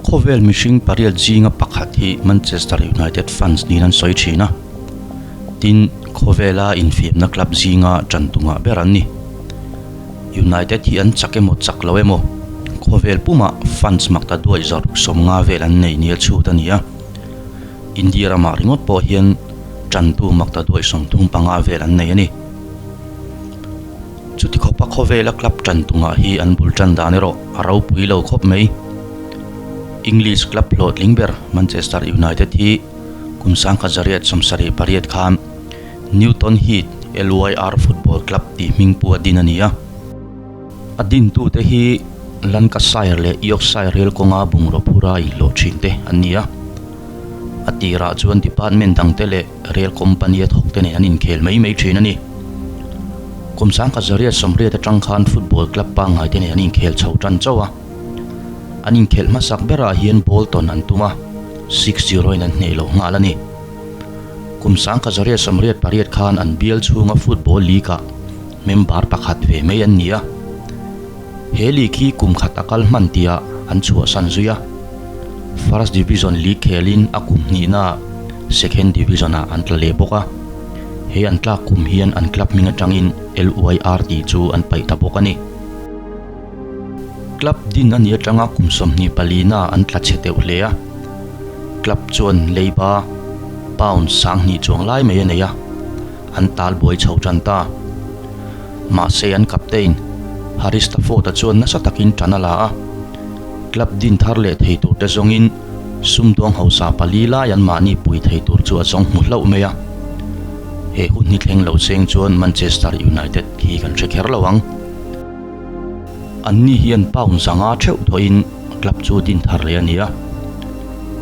Khawvel mihring pariat zinga pakhat hi Manchester United fans niin an sawi thin a. Tin, khawvela infiamna club zinga tan tungah ber an ni. United hi an chak emaw chak lo emaw, khawvel pumah fans mak ta duai zaruk 50 vel an nei nia chhut a ni a. India ramah ringawt pawh hian tantu mak ta duai 35 vel an nei a ni. Chuti khawpa khawvela club tan tungah hi an bul tan dan erawh a ropui lo khawp mai. English club hlawhtling ber Manchester United hi kum 1978 khan Newton Heath LYR Football Club tih hming pu a din a ni a. A dintute hi Lancashire leh Yorkshire rel kawnga bungraw phura inhlawh thinte an ni a. A tirah chuan department dangte leh rel company a thawkte nen an inkhel mai mai thin a ni. Kum 1980 atang khan football club pangngaite nen an inkhel chho tan chauh a. An inkhelh hmasak berah hian Bolton an tum a, 6-0 in an hneh lo nghal a ni. Kum 1988 khan an bial chhunga football league-ah member pakhat ve mai an ni a. He league hi kum khat a kal hman tihah an chhuahsan zui a. First Division League khelin a kum hnihnaah Second Division-ah an tla leh bawk a. He an tlak kum hian an club hming atangin LYR tih chu an paih ta bawk a ni. Club din a nih atanga kum 24 naah an tla chhe teuh hle a. Club chuan leiba pound 2000 chuang lai mai a nei a, an tal buai chho tan ta. Mahse an captain Harry Stafford-a chuan nasa takin tan a la a. Club din thar leh thei tur te zawngin sumdawng hausa pali lai an mahni pui thei tur chu a zawng hmu hlauh mai a. He hun hi thleng lo cheng chuan Manchester United hi kan hre kher lo ang. Anni hian pound 500 theuh thawhin club chu din thar leh a ni a.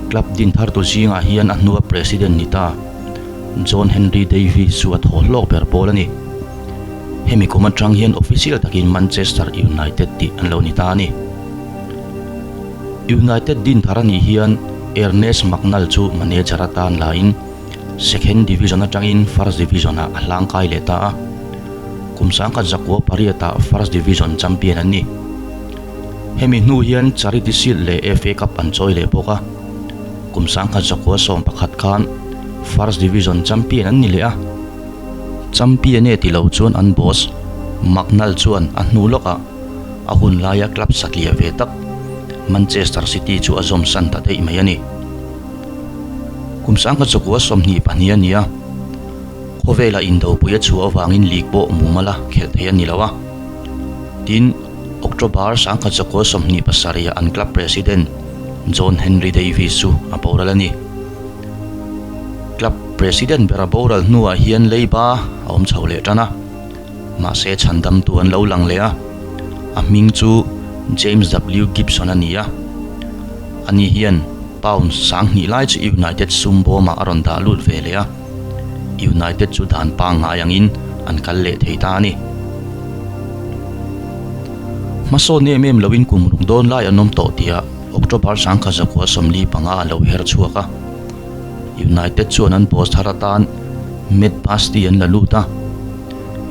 Club din thar tu zingah hian a hnua president ni ta John Henry Davies chu a thaw hlawk ber pawl a ni. Hemi kum atang hian official takin Manchester United tih an lo ni ta a ni. United din thar a nih hian Ernest Mangnall chu manager atan lain Second Division atangin First Division-ah a hlangkai leh ta a. Kum 1908-ah First Division champion an ni. Hemi hnu hian Charity Shield leh FA Cup an chawi leh bawk a. Kum 1911 khan First Division champion an ni leh a. Champion e ti lo chuan an boss Mangnall chuan a hnu lawkah a hun laia club satliah ve tak Manchester City chu a zawm san ta daih mai a ni. Kum 1922 a ni a, khawvela indopui a chhuah avangin league pawh mumal a khelh thei a ni lo a. Tin, October 1927 ah an club president John Henry Davies chu a boral a ni. Club president ber a boral hnuah hian leiba a awm chho leh tan a, mahse chhandamtu an lo lang leh a, a hming chu James W Gibson a ni a. Ani hian pound 2000 lai chu United sum bawmah a rawn dah lut ve leh a, United chu dan pangngai angin an kal leh thei ta a ni. Hmasawn em em loin kum ruk dawn lai an awm tawh tihah October 1945 a lo her chhuak a. United chuan an boss thar atan Matt Busby an la lut a,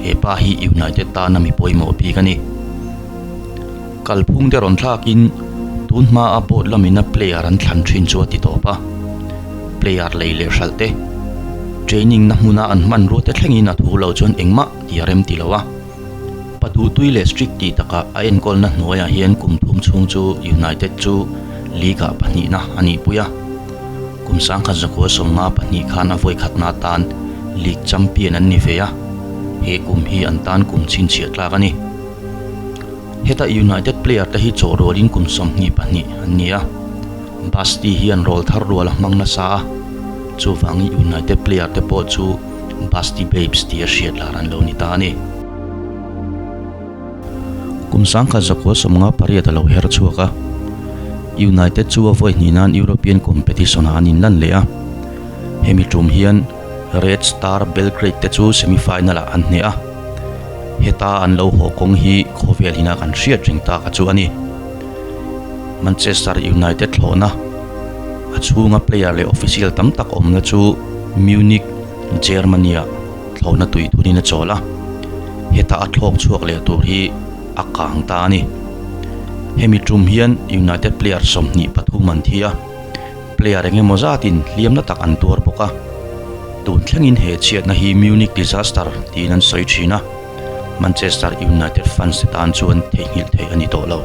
he pa hi United tana mi pawimawh bik a ni. Kalphung te rawn thlakin tun hma a board lamina player an thlan thin chu a ti tawp a, player lei leh hralh te, training na hmuna an hmanrua te thlengin a thu lo chuan engmah tih a rem ti lo a. Paduhtui leh strict tih takah a enkawlna hnuaiah hian kum thum chhung chu United chu league-ah pahnihna a nihpui a. Kum 1952 khan a vawikhatna atan league champion an ni ve a, he kum hi an tan kum chhinchhiah tlak a ni. Heta United player te hi chawhrualin kum 22 an ni a, Basti hian rawl thar rual a hmang nasa a, chuvangin United player te pawh chu Basti Babes tih a hriat lar an lo ni ta a ni. Kum 1958 a lo her chhuak a, United chu a vawi hnih nan European competition-ah an inlan leh a, hemi tum hian Red Star Belgrade te chu semi-final-ah an hneh a, heta an lo haw kawng hi khawvel ina kan hriat reng tak a chu a ni. Manchester United thlawhna a chhunga player leh official tam tak awmna chu Munich, Germany-ah thlawhna tui thunin a chawl a, heta a thlawk chhuak leh tur hi a kang ta a ni. Hemi tum hian United player 23 an thi a, player eng emaw zatin hliamna tak an tuar bawk a. Tun thlengin he chhiatna hi Munich disaster tiin an sawi thin a, Manchester United fans te tan chuan theihnghilh theih a ni tawh lo.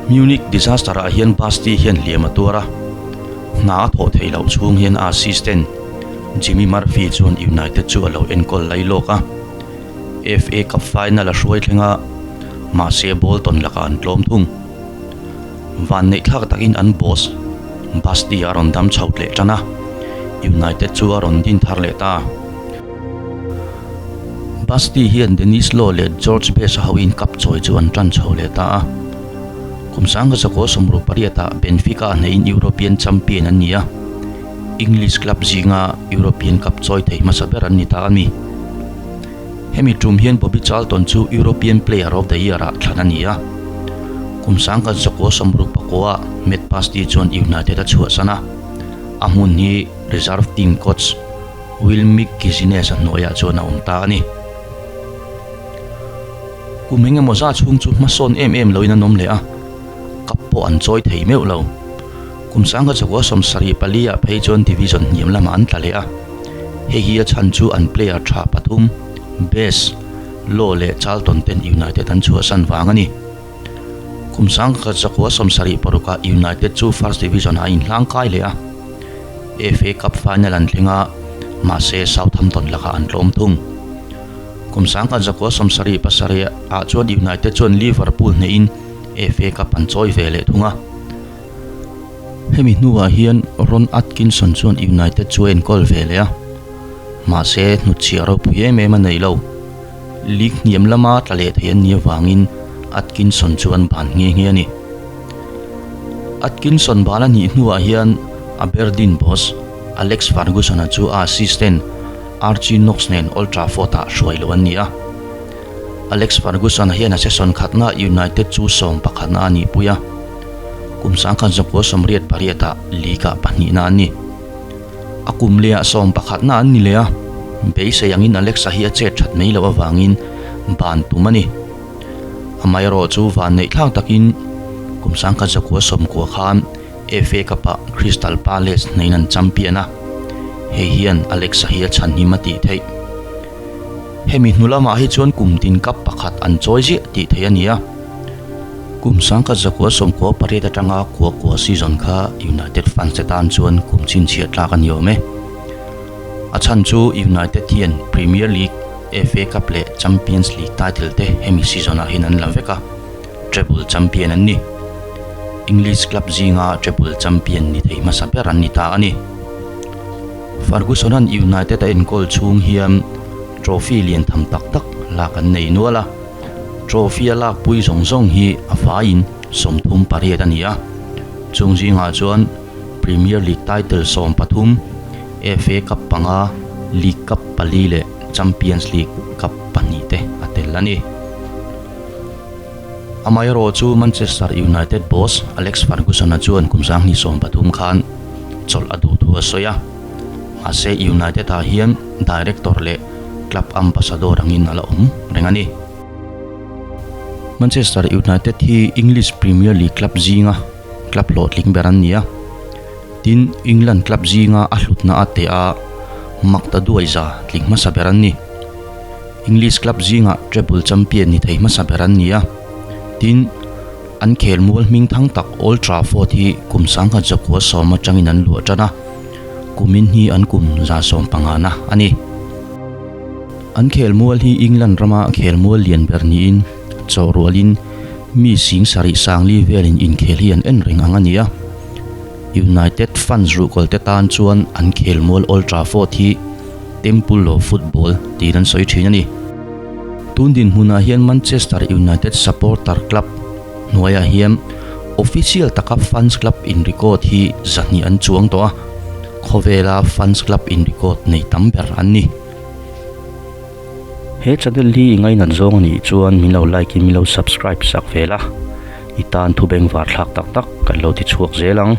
Munich disaster ah hian Basti hian hliam a tuar a, hna a thawh theih loh chhung hian a assistant Jimmy Murphy chuan United chu a lo enkawl lai lawk a. FA Cup final a hruai thleng a, mahse Bolton lakah an tlawm thung. Vanneih thlak takin an boss Basti a rawn dam chho tleh tan a, United chu a rawn din thar leh ta. Basti hian Denis Law leh George Best a hoin cup chawi chu an tan chho leh ta a. Kum 1968 ah Benfica hneihin European champion an ni a, English club zinga European Cup chawi thei hmasa ber an ni ta a ni. Hemi tum hian Bobby Charlton chu European Player of the Year-ah thlan a ni a. Kum 1969-ah Matt Busby chuan United a chhuahsan a, a hmun hi reserve team coach Will McGuinness-a hnuaiah chuan a awm ta a ni. Kum eng emaw za chhung chu hmasawn em em loin an awm leh a, cup pawh an chawi thei meuh lo. Kum 1974 ah phei chuan division hniam lamah an tla leh a, hei hi a chhan chu an player tha pathum, Best, Law leh Charlton ten United an chhuahsan vang a ni. Kum 1976 ah United chu First Division ah a inhlang kai leh a, FA Cup final an thleng a, mahse Southampton lakah an tlawm thung. Kum 1977 ah chuan United chuan Liverpool hnehin FA Cup an chawi ve leh thung a. Hemi hnuah hian Ron Atkinson chuan United chu a enkawl ve leh a, mahse hnutchhiah ropui em em a nei lo. League hniam lama tla leh thei an nih avangin Atkinson chu an ban nghe nghe a ni. Atkinson ban a nih hnuah hian Aberdeen boss Alex Ferguson-a chu a assistant Archie Knox nen Old Trafford-ah hruai loh an ni a. Alex Ferguson hian a season khatna United chu sawm pakhatna a nihpui a, kum 1988 ah league ah pahnihna an ni. A kum lehah sawm pakhatna an ni leh a, beisei angin Alex-a hi a chet that mai loh avangin ban tum a ni. Amaherawh chu vanneih thlak takin kum 1990 khan FA Cup-ah Crystal Palace hnain an champion a, hei hian Alex-a hi a chhanhim a tih theih. Hemi hnu lamah hi chuan kum tin cup pakhat an chawi ziah tih theih a ni a. Kum 1998 atanga kua kua season kha United fans te tan chuan kum chhinchhiah tlak a ni awm e. A chhan chu United hian Premier League, FA Cup leh Champions League title te hemi season ah hian an la vek a, treble champion an ni. English club zinga treble champion ni thei hmasa ber an ni ta a ni. Ferguson-a'n United a enkawl chhung hian trophy lian tham tak tak lak an nei nual a, trophy a lakpui zawng zawng hi a faiin 38 a ni a, chung zingah chuan Premier League title 13, FA Cup panga, League Cup pali leh Champions League Cup pahnih te a tel a ni. Amaherawh chu Manchester United boss Alex Ferguson-a chuan kum 2013 khan chawlh a duh thu a sawi a, mahse United-ah hian director leh club ambassador angin a la awm reng a ni. Manchester United hi English Premier League club zinga club hlawhtling ber an ni a, tin England club zinga a hlutna a teh a makta duaiza tling hmasa ber an ni. English club zingah treble champion ni thei hmasa ber an ni a, tin, an khelmual hming thang tak Old Trafford hi kum 1910 atangin an luah tan a, kumin hi an kum 150na a ni. An khelmual hi England rama khelmual lian ber niin chaw rualin mi sing sarih sangli velin inkhel hi an en reng ang a ni a. United fans ruhkawl te tan chuan an khelmual Old Trafford hi Temple of Football tiin an sawi thin a ni. Tun dinhmunah hian Manchester United supporter club hnuaiah hian official taka fans club in record hi zahnih an chuang tawh a, khawvela fans club in record nei tam ber an ni. He channel hi i ngainat zawng a nih chuan min lo like in min lo subscribe sak vel a, i tan thu bengvar thlak tak tak kan lo ti chhuak zel ang.